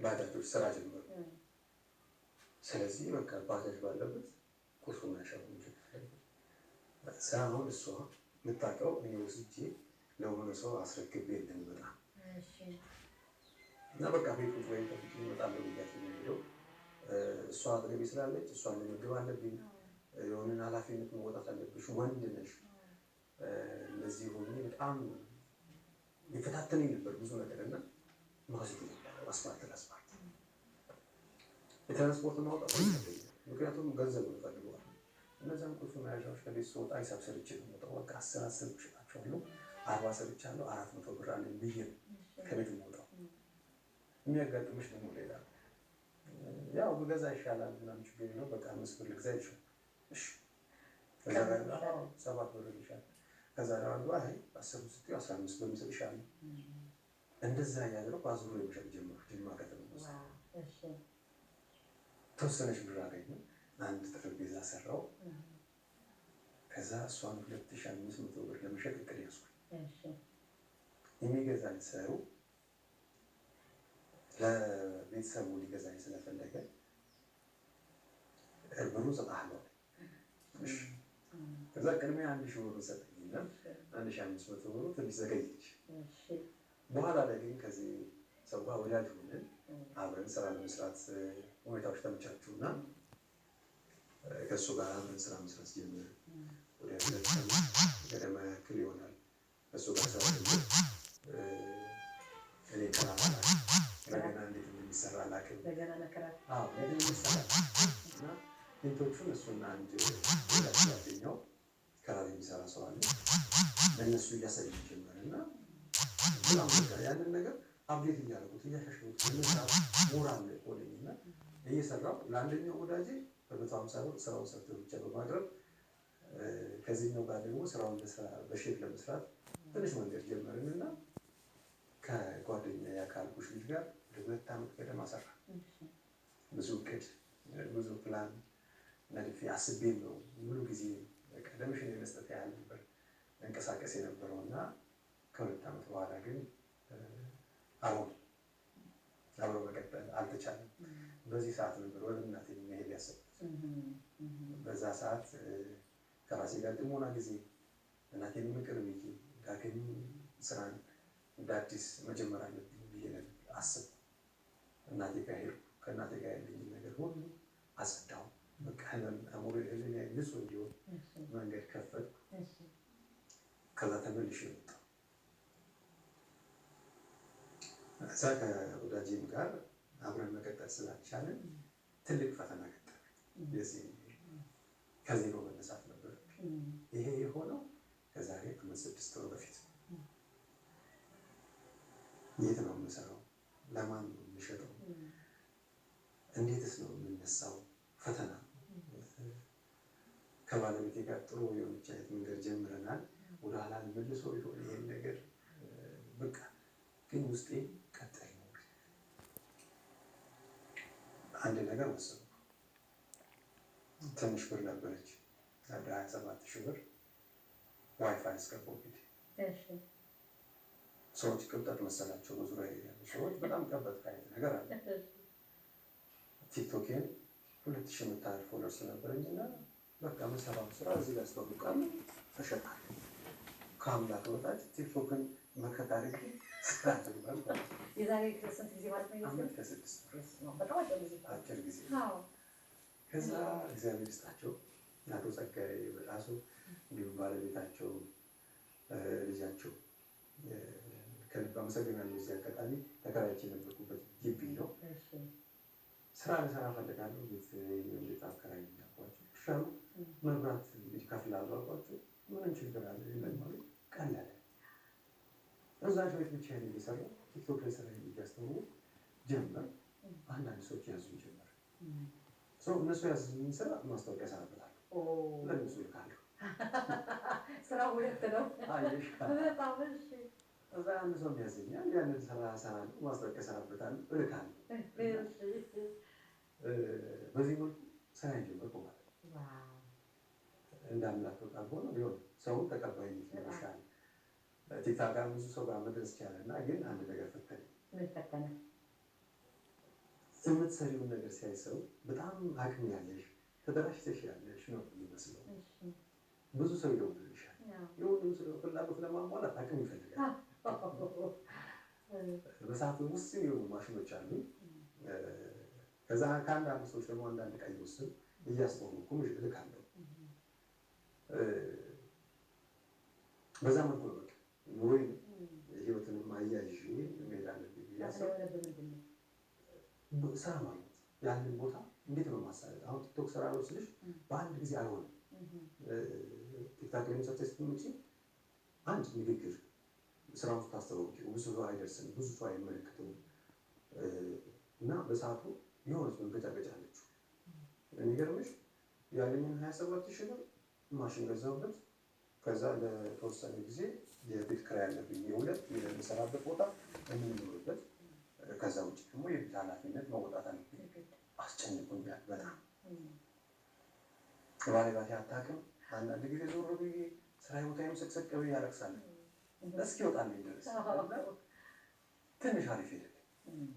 ባጃጆች ስራ ጀመሩ። ስለዚህ በቃ ባጃጅ ባለበት ቁልፍ መያዣ መሸጥ አለብን። እዛ አሁን እሷ የምታውቀው እኔ ወስጄ ለሆነ ሰው አስረክቤ እንደምመጣ እና በቃ ቤት ቁጭ ብዬ ጠብቂኝ እመጣለሁ ብያት ነው የምሄደው። እሷ አጠገቤ ስላለች እሷን መመገብ አለብኝ። የሆነን ኃላፊነት መወጣት አለብሽ፣ ወንድ ነሽ። እንደዚህ ሆኜ በጣም የፈታተነኝ ነበር ብዙ ነገር እና ማውሰድ እሄዳለሁ። አስፋልት ለአስፋልት የትራንስፖርት ማውጣት ይከብደኛል፣ ምክንያቱም ገንዘብ እፈልገዋለሁ። እነዚያን ቁልፍ መያዣዎች ከቤት ስወጣ ሂሳብ ሰርቼ ነው የምወጣው። በቃ 10 10 እሸጣቸዋለሁ፣ 40 ሰርቻለሁ፣ 400 ብር አለኝ ብዬ ነው ከቤት የምወጣው። የሚያጋጥምሽ ደግሞ ሌላ፣ ያው ብገዛ ይሻላል ምናምን ችግር የለውም፣ በቃ 5 ብር ልግዛ ይልሻል። እሺ፣ ከዛ ጋር 7 ብር ይልሻል። ከዛ አንዱ አይ 10 ስትይው 15 ብር ይሰጥሻል። እንደዛ እያደረኩ አዙሬ መሸጥ ጀመርኩ። ጅማ ከተማ ውስጥ ተወሰነች ብር አገኘሁ። አንድ ጠረጴዛ ሰራው። ከዛ እሷን 2500 ብር ለመሸጥ እቅድ ያዝኩኝ። የሚገዛኝ ሰው ለቤተሰቡ ሊገዛኝ ስለፈለገ ብሩን እሰጥሃለሁ። እሺ፣ ከዛ ቅድሚያ 1000 ብር ሰጠኝና 1500 ብሩ ትንሽ ዘገየች። በኋላ ላይ ግን ከዚህ ሰው ጋር ወዳጅ ሆነን አብረን ስራ ለመስራት ሁኔታዎች ተመቻቹና ከእሱ ጋር አብረን ስራ መስራት ጀመርን። ወደ 2 ዓመት ገደማ ያክል ይሆናል ከእሱ ጋር ስራ ጀመርን። እኔ ከራራ በገና እንዴት እንደሚሰራ አላውቅም። አዎ፣ እንዴት እንደሚሰራ እና hint ኦቹን እሱና አንድ ወዳጅ ጓደኛው ከራር የሚሰራ ሰው አለ። ለእነሱ እያሳየኝ ጀመረ እና በጣም በቃ ያንን ነገር update እያደረጉት እያሻሻሉት ለመስራት ሞራል ሆነኝ እና እየሰራሁ ለአንደኛው ወዳጄ በ150 ብር ስራውን ሰርቶ ብቻ በማቅረብ ከዚህኛው ጋር ደግሞ ስራውን በ share ለመስራት ትንሽ መንገድ ጀመርን እና ከጓደኛ ያካልኩሽ ልጅ ጋር ወደ 2 ዓመት ገደማ ሰራ። ብዙ እቅድ ብዙ ፕላን ነድፌ አስቤም ነው ሙሉ ጊዜ ለምሽን የመስጠት ያህል ነበር እንቀሳቀስ የነበረው እና ከ2 ዓመት በኋላ ግን አብሮ መቀጠል አልተቻለም። በዚህ ሰዓት ነበር ወደ እናቴ መሄድ ያሰብኩት። በዛ ሰዓት ከራሴ ጋር ጥሞና ጊዜ እናቴን ምክር ብዬ ዳግም ስራን እንደ አዲስ መጀመር አለብኝ ብዬ አሰብኩ። እናቴ ጋር ሄድኩ። ከእናቴ ጋር ያለኝን ነገር ሁሉ አጸዳሁ። በቃ ህመም አእምሮዬ ህሊናዬ ንጹህ እንዲሆን መንገድ ከፈትኩ። ከዛ ተመልሼ መጣሁ። እዛ ከወዳጄም ጋር አብረን መቀጠል ስላልቻልን ትልቅ ፈተና ገጠመኝ። የዚህ ከዜሮ መነሳት ነበረብኝ። ይሄ የሆነው ከዛሬ ዓመት 6 ወር በፊት። የት ነው የምሰራው? ለማን ነው የምሸጠው? እንዴትስ ነው የምነሳው? ፈተና። ከባለቤቴ ጋር ጥሩ የሆነች አይነት መንገድ ጀምረናል። ወደ ኋላ መልሶ ይሆን ይሄን ነገር? በቃ ግን ውስጤ ቀጣይ ነው። አንድ ነገር ወሰንኩ። ትንሽ ብር ነበረች፣ ወደ 27,000 ብር ዋይፋይ አስገባሁ ቤቴ። ሰዎች ቅብጠት መሰላቸው፣ በዙሪያ ያሉ ሰዎች በጣም ቀበጥ አይነት ነገር አለ። ቲክቶኬን 2000 የምታህል followers ነበረኝ እና በቃ የምሰራውን ስራ እዚህ ጋር አስተዋውቃለሁ፣ እሸጣለሁ። ከአምላክ በታች ቲክቶክን መከታ አድርጌ ስራ ጀመርኩ ማለት ነው። የዛሬ ስንት ጊዜ ማለት ነው? ዓመት ከ6 ወር። በጣም አጭር ጊዜ። አጭር ጊዜ። ከዛ እግዚአብሔር ይስጣቸው አቶ ጸጋዬ በጣሱ እንዲሁም ባለቤታቸው ልጃቸው ከልብ አመሰግናለሁ። እዚህ አጋጣሚ ተከራይቼ የነበርኩበት ግቢ ነው። ስራ ልሰራ እፈልጋለሁ፣ ቤት ቤት አከራይኝ አልኳቸው። እሺ አሉ። መብራት እንግዲህ እከፍላለሁ አልኳቸው። ምንም ችግር አለ የለም አሉ። ቀለለ። እዛች ቤት ብቻዬን እየሰራሁ ቲክቶክ ላይ ስራዬን እያስተዋወቅኩ ጀመር። አንዳንድ ሰዎች ያዙኝ ጀመር። እነሱ ያዙኝ ስራ ማስታወቂያ እሰራበታለሁ፣ ለእነሱ እልካለሁ። ስራው ሁለት ነው። አየሽ? በጣም እሺ። እዛ አንድ ሰው ያዘኛል፣ ያንን ስራ እሰራለሁ፣ ማስታወቂያ እሰራበታለሁ፣ እልካለሁ። በዚህ መልኩ ስራ ጀመርኩ ማለት ነው። እንደ አምላክ ፈቃድ ሆኖ ቢሆን ሰው ተቀባይነት ይኖርሻል። ቲክቶክ ጋር ብዙ ሰው ጋር መድረስ ቻለ እና ግን አንድ ነገር ፈተነኝ። ምን ፈተነ? የምትሰሪውን ነገር ሲያይ ሰው በጣም አቅም ያለሽ ተደራጅተሽ ያለሽ ነው የሚመስለው። ብዙ ሰው ይደውልልሻል። የሁሉም ሰው ፍላጎት ለማሟላት አቅም ይፈልጋል። በሰዓቱ ውስን የሆኑ ማሽኖች አሉ። ከዛ ከአንዳንድ ሰዎች ደግሞ አንዳንድ ዕቃ እየወሰድኩ እያስተዋወቅኩ እልካለሁ። በዛ መልኩ ነው በቃ ኑሮዬን ህይወትንም አያይዤ መሄድ አለብኝ ብዬ አሰብኩ። ስራ ማግኘት ያንን ቦታ እንዴት ነው ማሳለጥ? አሁን ቲክቶክ ስራ ነው ስልሽ በአንድ ጊዜ አይሆንም። ቲክቶክ ላይ ሰርተሽ ስትመጪ አንድ ንግግር ስራውን ስታስተዋውቂው ብዙ ሰው አይደርስም፣ ብዙ ሰው አይመለከተውም። እና በሰዓቱ የሆነች መንገጫገጫ አለችው። የሚገርምሽ ያለኝን 27,000 ብር ማሽን ገዛሁበት። ከዛ ለተወሰነ ጊዜ የቤት ኪራይ አለብኝ፣ የሁለት የምሰራበት ቦታ የምንኖርበት፣ ከዛ ውጭ ደግሞ የቤት ኃላፊነት መወጣት አለብኝ። አስጨንቆኛል በጣም። ባለቤቴ አታውቅም። አንዳንድ ጊዜ ዞር ብዬ ስራ ቦታዬም ስቅስቅ ብዬ አለቅሳለሁ እስኪወጣልኝ ድረስ። ትንሽ አሪፍ ሄደልኝ።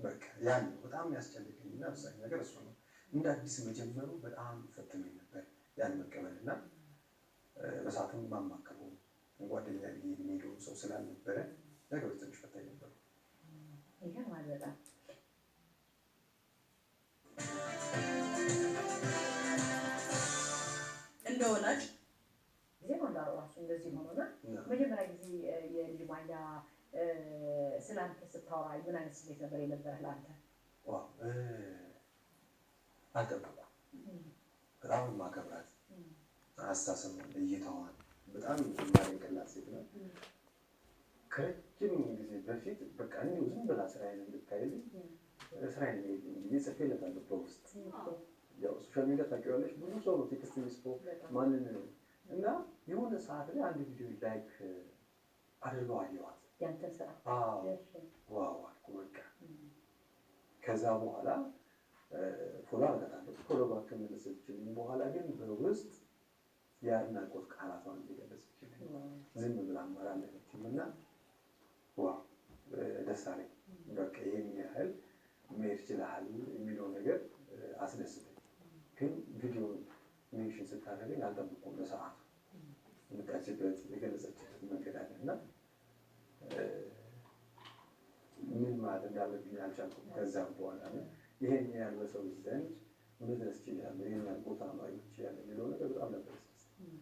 በቃ ያን ነው በጣም ያስጨንቀኝ እና ወሳኝ ነገር እሱ ነው። እንደ አዲስ መጀመሩ በጣም ፈትኖኝ ነበር ያን መቀበል እና በሰዓቱም ማማከሩ ጓደኛ ብዬ የሚሄደው ሰው ስላልነበረ ነገሮች ትንሽ ፈታኝ ነበሩ። ይገርማል በጣም። እንደ ወላጅ ጊዜ ነው ራሱ እንደዚህ ሆኖና መጀመሪያ ጊዜ የልጅ ማያ ስለአንተ ስታወራ ምን አይነት ስሜት ነበር የነበረህ ለአንተ? Wow አልጠበኩም። በጣም የማከብራት አስተሳሰቧን፣ እይታዋን በጣም የማደንቅላት ሴት ናት። ከረጅም ጊዜ በፊት በቃ እንዲሁ ዝም ብላ ስራዬን እንድታይልኝ ስራዬን ብዬ ጽፌለታለሁ በውስጥ። ያው social media ታውቂዋለሽ፣ ብዙ ሰው ነው text የሚጽፈው ማንን እና የሆነ ሰዓት ላይ አንድ ቪዲዮ like አድርገው አየኋት። ያንተን ስራ? አዎ፣ wow አልኩ በቃ። ከዛ በኋላ follow አደርጋታለሁ። Follow back ከመለሰችልኝ በኋላ ግን በውስጥ የአድናቆት ቃላቷን እየገለጸችልኝ ዝም ብላ አላለፈችም እና wow ደስ አለኝ። በቃ ይሄን ያህል መሄድ ችለሃል የሚለው ነገር አስደስተኝ። ግን ቪዲዮ mention ስታደርገኝ አልጠብኩም። በሰዓቱ የመጣችበት የገለጸችበት መንገድ አለ እና ምን ማለት እንዳለብኝ አልቻልኩም። ከዛም በኋላ ይሄን ያህል በሰው ዘንድ መድረስ ችያለሁ፣ ይሄን ያህል ቦታ ማግኘት ችያለሁ የሚለው ነገር በጣም ነበር ያስደስተኝ።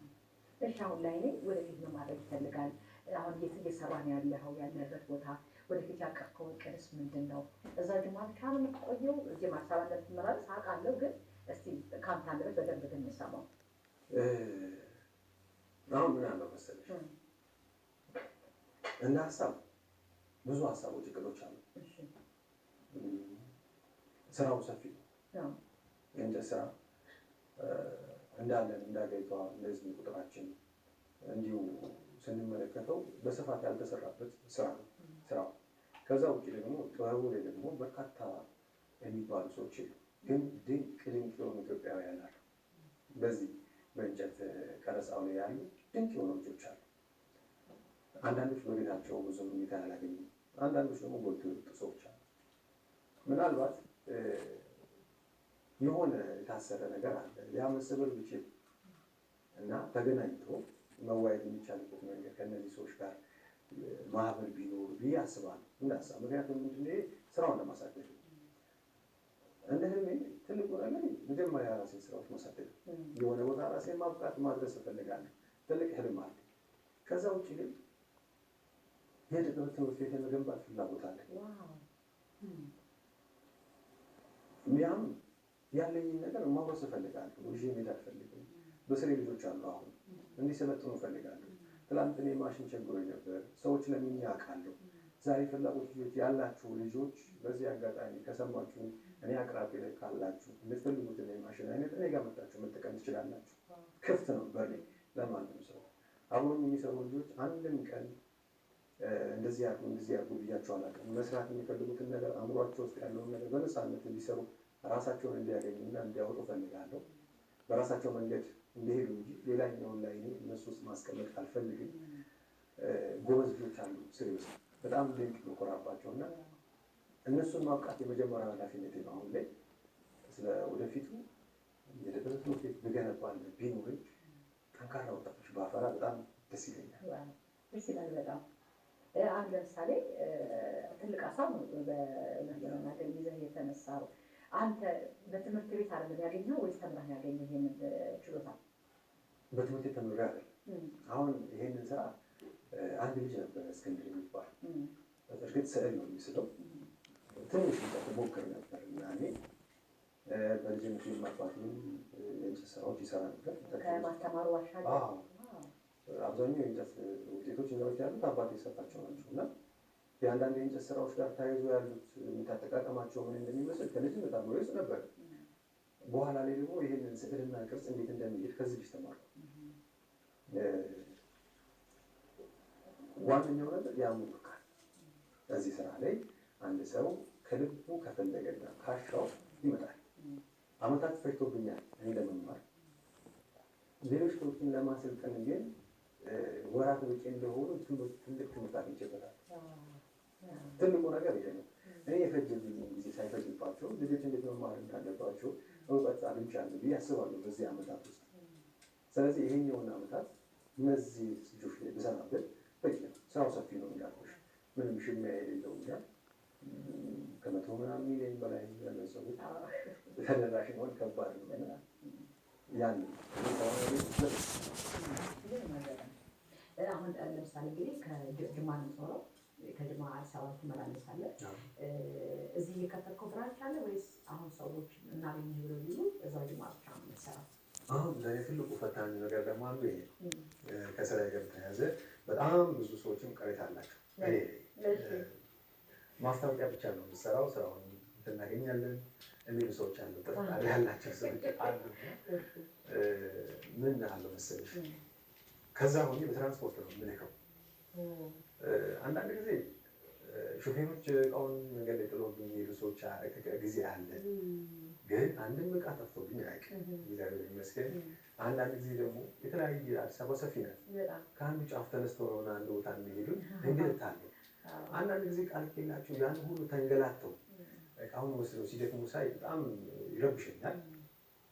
እሺ፣ አሁን ላይ እኔ ወደፊት ምን ማድረግ ይፈልጋል? አሁን የት እየሰራህ ነው ያለኸው? ያለህበት ቦታ ወደፊት ያቀድከው እቅድስ ምንድን ነው? እዛ ጅማ ብቻ ነው የምትቆየው? እዚህ አዲስ አበባ እንደምትመላለስ አውቃለሁ፣ ግን እስቲ ከአንተ አንደበት በደንብ ብንሰማው። አሁን ምን አለው መሰለሽ፣ እንደ ሀሳብ ብዙ ሀሳቦች፣ እቅዶች አሉ። ስራው ሰፊ ነው። የእንጨት ስራ እንዳለን እንደ ሀገሪቷ እንደ ህዝብ ቁጥራችን እንዲሁ ስንመለከተው በስፋት ያልተሰራበት ስራ ነው ስራው። ከዛ ውጭ ደግሞ ጥበቡ ላይ ደግሞ በርካታ የሚባሉ ሰዎች የሉ፣ ግን ድንቅ ድንቅ የሆኑ ኢትዮጵያውያን አሉ። በዚህ በእንጨት ቀረጻው ላይ ያሉ ድንቅ የሆኑ ልጆች አሉ። አንዳንዶች በቤታቸው ብዙም ሁኔታ ያላገኙ፣ አንዳንዶች ደግሞ ጎልቶ የወጡ ሰዎች አሉ። ምናልባት የሆነ የታሰረ ነገር አለ። ያ መሰበር ቢችል እና ተገናኝቶ መዋየት የሚቻልበት መንገድ ከእነዚህ ሰዎች ጋር ማህበር ቢኖር ብዬ አስባለሁ። እንደ ሀሳብ ምክንያቱም ምንድን ነው ስራውን ለማሳደግ እንደ ህልሜ ትልቁ ነገር መጀመሪያ ራሴን ስራዎች ማሳደግ፣ የሆነ ቦታ ራሴን ማብቃት ማድረስ እፈልጋለሁ። ትልቅ ህልም አለ። ከዛ ውጭ ግን የእደ ጥበብ ትምህርት ቤት የመገንባት ፍላጎት አለ። ያም ያለኝን ነገር ማውረስ እፈልጋለሁ። ይዤ መሄድ አልፈልግም። በስሬ ልጆች አሉ፣ አሁን እንዲሰለጥኑ እፈልጋለሁ። ትላንት እኔ ማሽን ቸግሮኝ ነበር፣ ሰዎች ለምኜ አውቃለሁ። ዛሬ ፍላጎት ልጆች ያላችሁ ልጆች በዚህ አጋጣሚ ከሰማችሁ እኔ አቅራቢ ላይ ካላችሁ የምትፈልጉትን የማሽን አይነት እኔ ጋር መጣችሁ መጠቀም ትችላላችሁ። ክፍት ነው በሬ ለማንም ሰው። አብሮኝ የሚሰሩ ልጆች አንድም ቀን እንደዚህ ያርጉ እንደዚህ ያርጉ ብያቸው አላውቅም። መስራት የሚፈልጉትን ነገር አእምሯቸው ውስጥ ያለውን ነገር በነፃነት እንዲሰሩ ራሳቸውን እንዲያገኙና እንዲያወጡ እፈልጋለሁ። በራሳቸው መንገድ እንዲሄዱ እንጂ ሌላኛውን ላይ እኔ እነሱ ውስጥ ማስቀመጥ አልፈልግም። ጎበዝ ልጆች አሉ ስሬ ውስጥ በጣም ድንቅ የምኮራባቸው እና እነሱን ማብቃት የመጀመሪያ ኃላፊነቴ ነው አሁን ላይ። ስለ ወደፊቱ የዕደ ጥበብ ትምህርት ቤት ብገነባና ቢኖረኝ ጠንካራ ወጣቶች ባፈራ በጣም ደስ ይለኛል። ደስ ይላል በጣም። አሁን ለምሳሌ ትልቅ ሀሳብ ነው በእውነት ለመናገር ይዘህ የተነሳው። አንተ በትምህርት ቤት አይደለም ያገኘኸው ወይስ ተምረህ ነው ያገኘኸው ይሄንን ችሎታ? በትምህርት ቤት ተምሬ አይደለም። አሁን ይሄንን ስራ አንድ ልጅ ነበረ እስክንድር የሚባል፣ እርግጥ ስዕል ነው የሚስለው። ትንሽ እንጨት ሞክር ነበር እና እኔ በልጅነት አባቴም የእንጨት ስራዎች ይሰራ ነበር። ከማስተማሩ ባሻገር? አዎ፣ አብዛኛው የእንጨት ውጤቶች እኛ ቤት ያሉት አባቴ የሰራቸው ናቸው እና የአንዳንድ የእንጨት ስራዎች ጋር ተያይዞ ያሉት አጠቃቀማቸው ምን እንደሚመስል ከልጅነት አእምሮዬ ውስጥ ነበር። በኋላ ላይ ደግሞ ይህንን ስዕልና ቅርጽ እንዴት እንደሚሄድ ከዚህ ልጅ ተማርኩ። ዋነኛው ነገር የአእምሮ ብቃት። በዚህ ስራ ላይ አንድ ሰው ከልቡ ከፈለገና ካሻው ይመጣል። አመታት ፈጅቶብኛል እኔ ለመማር፣ ሌሎች ሰዎችን ለማሰልጠን ግን ወራት በቂ እንደሆኑ ትልቅ ትምህርት አግኝቼበታል። ትልቁ ነገር ይሄ ነው። እኔ የፈጀብኝ ጊዜ ሳይፈጅባቸው ልጆች እንዴት መማር እንዳለባቸው እውቀት አግኝቻለሁ ብዬ አስባለሁ በዚህ አመታት ውስጥ። ስለዚህ ይሄኛውን አመታት እነዚህ ልጆች ላይ ብሰራበት በቂ ነው። ስራው ሰፊ ነው እንዳልኩሽ፣ ምንም ሽሚያ የሌለው እኛ ከ100 ምናምን ሚሊዮን በላይ ያለን ሰዎች ተደራሽ መሆን ከባድ ነው እና ያን አሁን ለምሳሌ እንግዲህ ከጅማ ነው የምትኖረው። ከጅማ አዲስ አበባ ትመላለሳለህ። እዚህ የከፈትከው branch አለ ወይስ አሁን ሰዎች እናገኝህ ብለው ቢሉ እዛው ጅማ ብቻ ነው የምትሰራው? አሁን ለእኔ ትልቁ ፈታኝ ነገር ደግሞ አንዱ ይሄ ነው። ከስራዬ ጋር በተያያዘ በጣም ብዙ ሰዎችም ቅሬታ አላቸው። እኔ ማስታወቂያ ብቻ ነው የምሰራው፣ ስራውን እናገኛለን የሚሉ ሰዎች አሉ። ጥርጣሬ ያላቸው ሰዎች አሉ። ምን አለው መሰለሽ፣ ከዛ ሆኜ በትራንስፖርት ነው የምልከው። አንዳንድ ጊዜ ሾፌሮች እቃውን መንገድ ላይ ጥሎብኝ የሚሄዱ ሰዎች ጊዜ አለ። ግን አንድም እቃ ጠፍቶብኝ አያውቅም፣ እግዚአብሔር ይመስገን። አንዳንድ ጊዜ ደግሞ የተለያየ አዲስ አበባ ሰፊ ናት። ከአንዱ ጫፍ ተነስተው ነው አንድ ቦታ የሚሄዱት፣ እንግልት አለ። አንዳንድ ጊዜ ቃል የላቸው ያን ሁሉ ተንገላተው እቃውን ወስደው ሲደክሙ ሳይ በጣም ይረብሸኛል።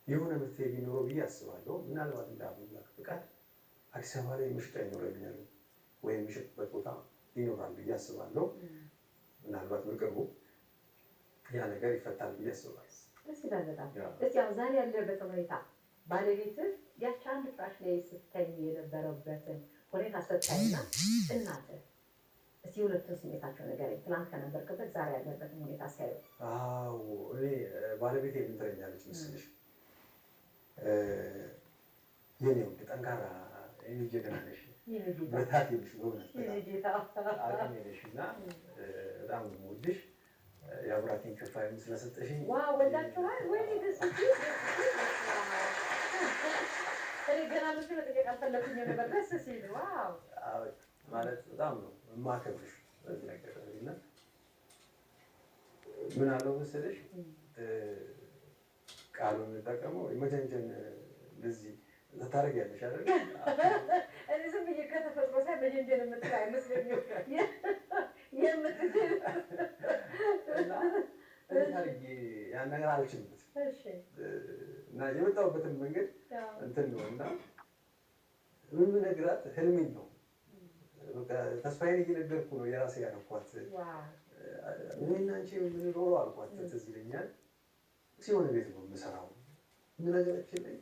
የሆነ መፍትሄ ቢኖረው ብዬ አስባለሁ። ምናልባት እንደ አምላክ ፍቃድ አዲስ አበባ ላይ መሸጫ ይኖረኛል ወይም የሚሸጥበት ቦታ ይኖራል ብዬ አስባለሁ። ምናልባት በቅርቡ ያ ነገር ይፈታል ብዬ አስባለሁ። ደስ ይላል በጣም። እስኪ አሁን ዛሬ ያለበትን ሁኔታ ባለቤትህ ያቺ አንድ ፍራሽ ላይ ስተኝ የነበረበትን ሁኔታ ስታይና እናትህ እስኪ ሁለቱን ስሜታቸው ንገረኝ። ትናንት ከነበርክበት ዛሬ ያለበትን ሁኔታ ሲያዩ። አዎ፣ እኔ ባለቤቴ ምን ትለኛለች መሰለሽ? የኔ ውድ ጠንካራ የኔ ጀግና ነሽ፣ ብርታት ነሽ፣ በእውነት በጣም አቅሜ ነሽ እና በጣም ነው የምወድሽ። የአብራኬን ክፋይም ስለሰጠሽኝ Wow፣ ወልዳችኋል? ወይኔ ደስ ሲል! እኔ ገና ብዙ መጠየቅ አልፈለኩኝም ነበር። ደስ ሲል wow! ማለት በጣም ነው የማከብርሽ በዚህ ነገር እና ምን አለው መሰለሽ፣ ቃሉን የምንጠቀመው መጀንጀን እንደዚህ ታደርጊያለሽ አይደል? እኔ ዝም ብዬ ከተፈጥሮ ሳይ መጀንጀን የምትል አይመስለኝም የምትችል። እና እንዴት አድርጌ ያን ነገር አልችልበት እና የመጣሁበትን መንገድ እንትን ነው እና የምነግራት ህልሜን ነው። በቃ ተስፋዬን እየነገርኩ ነው የራሴ ያደረኳት። እኔና አንቺ የምንኖረው አልኳት፣ ትዝ ይለኛል ሲሆን ቤት ነው የምሰራው። ነገራችን ላይ